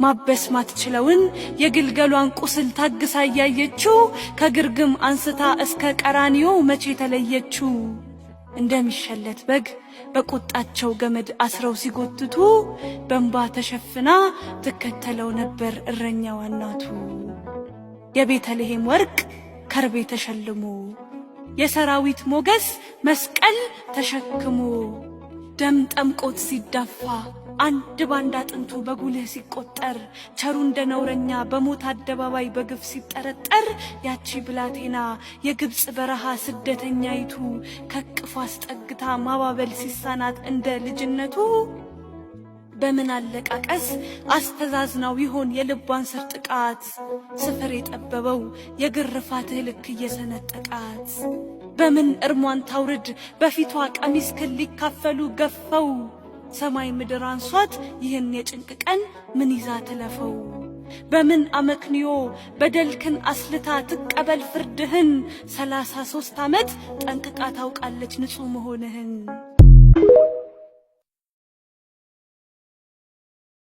ማበስ ማትችለውን የግልገሏን ቁስል ታግሳ እያየችው ከግርግም አንስታ እስከ ቀራንዮ መቼ ተለየችው? እንደሚሸለት በግ በቁጣቸው ገመድ አስረው ሲጎትቱ በእንባ ተሸፍና ትከተለው ነበር እረኛዋ እናቱ። የቤተልሔም ወርቅ ከርቤ ተሸልሞ፣ የሰራዊት ሞገስ መስቀል ተሸክሞ፣ ደም ጠምቆት ሲዳፋ፣ አንድ ባንድ አጥንቱ በጉልህ ሲቆጠር፣ ቸሩ እንደ ነውረኛ በሞት አደባባይ በግፍ ሲጠረጠር፣ ያቺ ብላቴና የግብፅ በረሃ ስደተኛይቱ ከቅፏ አስጠግታ ማባበል ሲሳናት እንደ ልጅነቱ በምን አለቃቀስ አስተዛዝናው ይሆን የልቧን ስር ጥቃት ስፍር የጠበበው የግርፋትህ ልክ እየሰነጠቃት? በምን እርሟን ታውርድ በፊቷ ቀሚስክን ሊካፈሉ ገፈው? ሰማይ ምድር አንሷት ይህን የጭንቅ ቀን ምን ይዛ ትለፈው? በምን አመክንዮ በደልክን አስልታ ትቀበል ፍርድህን? 33 ዓመት ጠንቅቃ ታውቃለች ንጹሕ መሆንህን።